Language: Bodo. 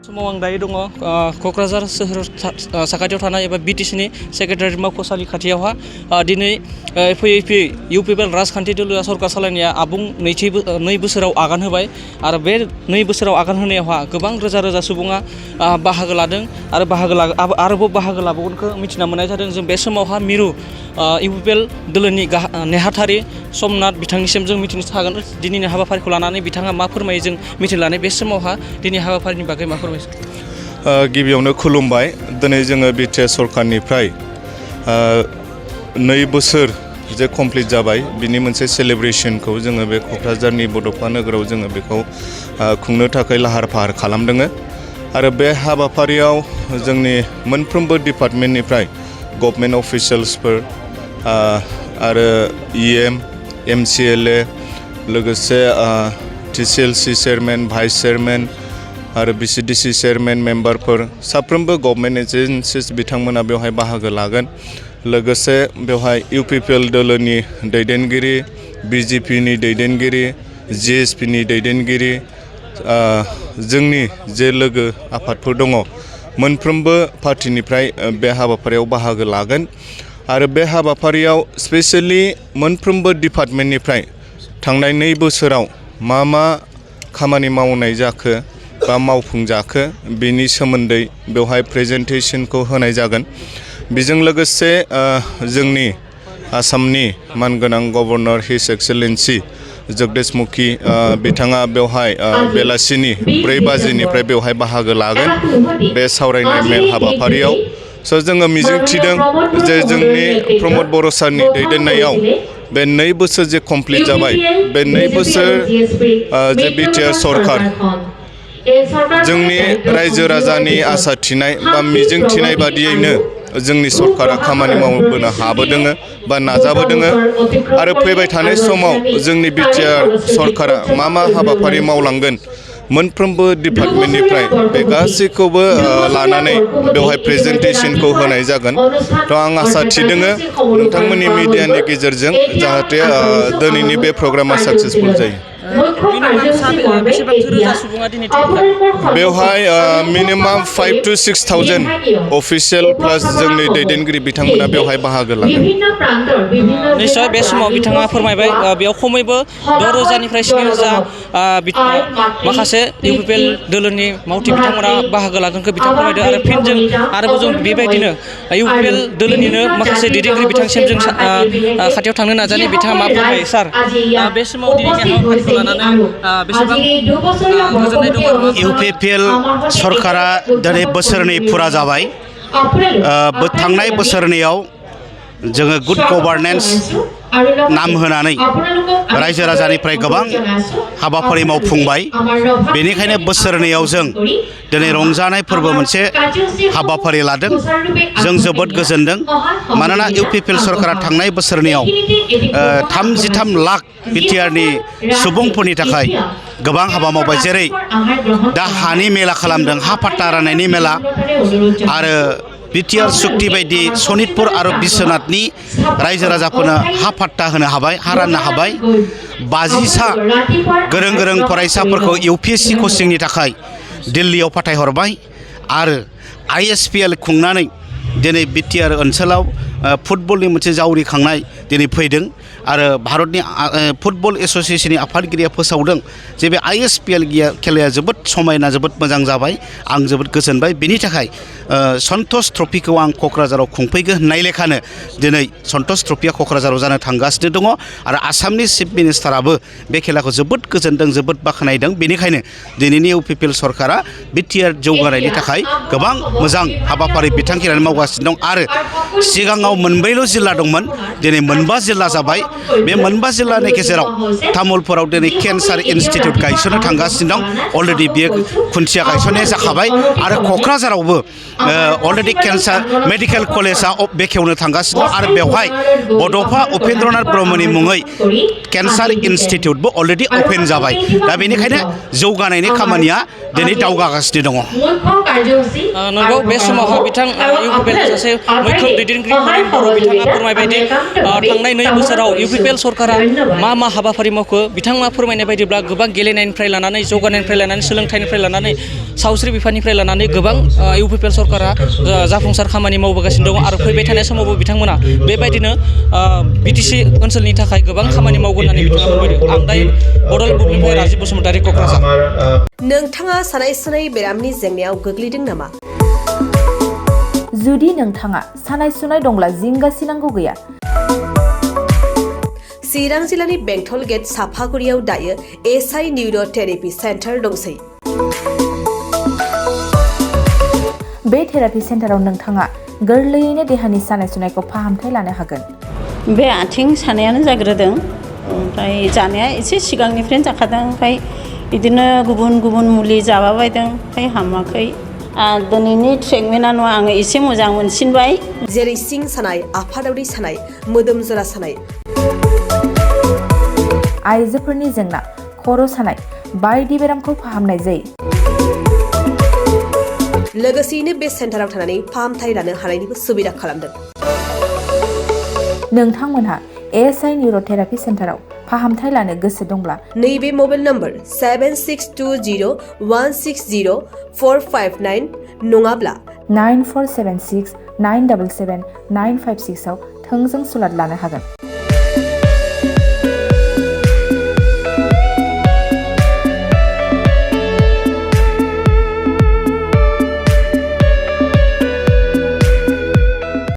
समाव आं दायो दङ क'क्राझार सोहोर साखाथियाव थानाय एबा बिटिसिनि सेक्रेटारियेट मावख'सालि खाथियावहा दिनै फैयै इउपिपिएल राजखान्थि दोलोआ सरकार सालायनाया आबुं नै बोसोराव आगान होबाय आरो बे 2 बोसोराव आगान होनायावहा गोबां रोजा सुबुङा बाहागो लादों आरो आरोबाव बाहागो लाबावगोनखौ मिथिना मोननाय जादों। जों बे समावहा मिरु इउपिपिएल दोलोनि नेहाथारि समनाथ बिथांनिसिम जों मिथिनो थागोन दिनैनि हाबाफारिखौ लानानै बिथाङा मा फोरमायो जों मिथिनो लानाय बे समावहा दिनै हाबाफारिनि बागै मा गिबियावनो खुलुमबाय। दिनै जोङो बिटिआर सरकारनिफ्राय 2 बोसोर जे कमप्लिट जाबाय बिनि मोनसे सेलेब्रेशनखौ जोङो बे क'क्राझारनि बड'फा नोगोराव जोङो बेखौ खुंनो थाखाय लाहार फाहार खालामदों आरो बे हाबाफारियाव जोंनि मोनफ्रोमबो डिपार्टमेन्टनिफ्राय गभर्नमेन्ट अफिसियेल्सफोर आरो इएम एमसिएलए लोगोसे टिसिएलसि चेयारमेन भाइस चेयारमेन आरो बिसिडिसि चेयारमेन मेम्बारफोर साफ्रोमबो गभर्नमेन्ट एजेन्सिस बिथांमोना बेवहाय बाहागो लागोन। लोगोसे बेवहाय इउपिपिएल दोलोनि दैदेनगिरि बिजेपिनि दैदेनगिरि जिएसपिनि दैदेनगिरि जोंनि जे लोगो आफादफोर दङ मोनफ्रोमबो पार्टिनिफ्राय बे हाबाफारियाव बाहागो लागोन आरो बे हाबाफारियाव स्पेसियेलि मोनफ्रोमबो डिपार्टमेन्टनिफ्राय थांनाय 2 बोसोराव मा खामानि मावनाय जाखो बा मावफुंजाखो बेनि सोमोन्दै बेवहाय प्रेजेन्टेशनखौ होनाय जागोन। बेजों लोगोसे जोंनि आसामनि मानगोनां गभर्नर हिज एक्सेलेन्सि जगदेश मुखि बिथाङा बेवहाय बेलासिनि 4 बाजिनिफ्राय बेवहाय बाहागो लागोन बे सावरायनाय मेल हाबाफारियाव। जोङो मिजिंथिदों जे जोंनि प्रमद बर' सारनि दैदेननायाव बे 2 बोसोर जे कमप्लिट जाबाय बे 2 बोसोर जे बिटिआर सरकार जोंनि रायजो राजानि आसा थिनाय बा मिजिं थिनाय बादियैनो जोंनि सरकारा खामानि मावबोनो हाबोदों बा नाजाबोदों आरो फैबाय थानाय समाव जोंनि बिटिआर सरकारा मा हाबाफारि मावलांगोन मोनफ्रोमबो डिपार्टमेन्टनिफ्राय बे गासैखौबो लानानै बेवहाय प्रेजेन्टेशनखौ होनाय जागोन। आं आसा थिदों नोंथांमोननि मिडियानि गेजेरजों जाहाथे दिनैनि बे प्रग्रामा साक्सेसफुल जायो। बेवहाय मिनिमाम 5,000 to 6,000 अफिसियेल प्लास जोंनि दैदेनगिरि बिथांमोना बेवहाय बाहागो लागोन। निश्चय बे समाव बिथाङा फोरमायबाय बेयाव खमैबो 6,000निफ्राय 7,000 माखासे इउपिपिएल दोलोनि मावथि बिथांमोना बाहागो लागोनखौ बिथाङा फोरमायदों आरो फिन जों आरोबाव जों बेबायदिनो इउपिपिएल दोलोनिनो माखासे दैदेनगिरि बिथांसिम जों खाथियाव थांनो नाजानाय बिथाङा मा फोरमायो सार बे समाव दिनैनि हाबाफारिखौ लानानै बेसेबां गोजोननाय दङ? इउपिपिएल सरकारा दिनै बोसोरनै फुरा जाबाय। थांनाय बोसोरनैयाव जोङो गुड गभार्नेन्स नाम होनानै रायजो राजानिफ्राय गोबां हाबाफारि मावफुंबाय। बेनिखायनो बोसोरनैयाव जों दिनै रंजानाय फोरबो मोनसे हाबाफारि लादों। जों जोबोद गोजोनदों मानोना इउपिपिएल सरकारा थांनाय बोसोरनैयाव 33 लाख बिटिआरनि सुबुंफोरनि थाखाय गोबां हाबा मावबाय। जेरै दा हानि मेला खालामदों, हा पाट्टा राननायनि मेला आरो बिटिआर सुक्ति बायदि सनितपुर आरो बिश्वनाथनि रायजो राजाफोरनो हा पाट्टा होनो हाबाय, हा राननो हाबाय। 50सा गोरों फरायसाफोरखौ इउपिएससि कचिंनि थाखाय दिल्लीयाव फाथायहरबाय आरो आइएसपिएल खुंनानै दिनै बिटिआर ओनसोलाव फुटबलनि मोनसे जावरिखांनाय दिनै फैदों आरो भारतनि फुटबल एस'सिएशननि आफादगिरिया फोसावदों जे बे आइएसपिएल खेलाया जोबोद समायना जोबोद मोजां जाबाय। आं जोबोद गोजोनबाय। बेनि थाखाय सन्तोष ट्रफिखौ आं क'क्राझाराव खुंफैगोन होननाय लेखानो दिनै सन्तोष ट्रफिया क'क्राझाराव जानो थांगासिनो दङ आरो आसामनि चिफ मिनिस्टाराबो बे खेलाखौ जोबोद गोजोनदों, जोबोद बाख्नायदों। बेनिखायनो दिनैनि इउपिपिएल सरकारा बिटिआर जौगानायनि थाखाय गोबां मोजां हाबाफारि बिथांखिनानै मावगासिनो दं आरो सिगाङाव 4 जिल्ला दंमोन, दिनै 5 जिल्ला जाबाय। बे 5 जिल्लानि गेजेराव तामुलपुराव दिनै केन्सार इन्स्टिटिउट गायसननो थांगासिनो दं। अलरेडि बियो खुन्थिया गायसननाया जाखाबाय आरो क'क्राझारावबो अलरेडि केन्सार मेडिकेल कलेजआ बेखेवनो थांगासिनो दं आरो बेवहाय बड'फा उपेन्द्रनाथ ब्रह्मनि मुङै केन्सार इन्स्टिटिउटबो अलरेडि अपेन जाबाय। दा बेनिखायनो जौगानायनि खामानिया दिनै दावगागासिनो दङ। नंगौ बे समावहा बिथां इउपिपिएल सासे मैखोम दैदेनगिरि बर' बिथाङा फोरमायबाय दि थांनाय 2 बोसोराव इउपिपिएल सरकारा मा हाबाफारि मावखो बिथाङा फोरमायनाय बायदिब्ला गोबां गेलेनायनिफ्राय लानानै जौगानायनिफ्राय लानानै सोलोंथाइनिफ्राय लानानै सावस्रि बिफाननिफ्राय लानानै गोबां इउपिपिएल सरकारा जाफुंसार खामानि मावबोगासिनो दङ आरो फैबाय थानाय समावबो बिथांमोना बेबायदिनो बिटिसि ओनसोलनि थाखाय गोबां खामानि मावगोन होननानै बिथाङा फोरमायदों। आं दायो बड'लेण्ड बुब्लिनिफ्राय राजिब बसुमतारी, क'क्राझार। नोंथाङा सानाय सुनाय बेरामनि जेंनायाव गोग्लैदों नामा? जुदि नोंथाङा सानाय सुनाय दंब्ला जिंगासिनांगौ गैया। चिरां जिल्लानि बेंटल गेट साफागुरियाव दायो एसआइ निउर' थेरापि सेन्टार दंसै। बे थेरापि सेन्टाराव नोंथाङा गोरलैयैनो देहानि सानाय सुनायखौ फाहामथाय लानो हागोन। बे आथिं सानायानो जाग्रोदों, ओमफ्राय जानाया एसे सिगांनिफ्रायनो जाखादों, ओमफ्राय बिदिनो गुबुन गुबुन मुलि जाबाबायदों, ओमफ्राय हामाखै। दिनैनि ट्रिटमेन्टआ आङो एसे मोजां मोनसिनबाय। जेरै सिं सानाय, आफादावरि सानाय, मोदोम जरा सानाय, आइजोफोरनि जेंना, खर' सानाय बायदि बेरामखौ फाहामनाय जायो। लोगोसेयैनो बे सेन्टाराव थानानै फाहामथाय लानो हानायनिबो सुबिदा खालामदों। नोंथांमोनहा एसआइ निउर' थेरापि सेन्टाराव फाहामथाय लानो गोसो दंब्ला नैबे मबाइल नम्बर 7620160459 नङाब्ला 9476977956 आव थोंजों सुलाद लानो हागोन।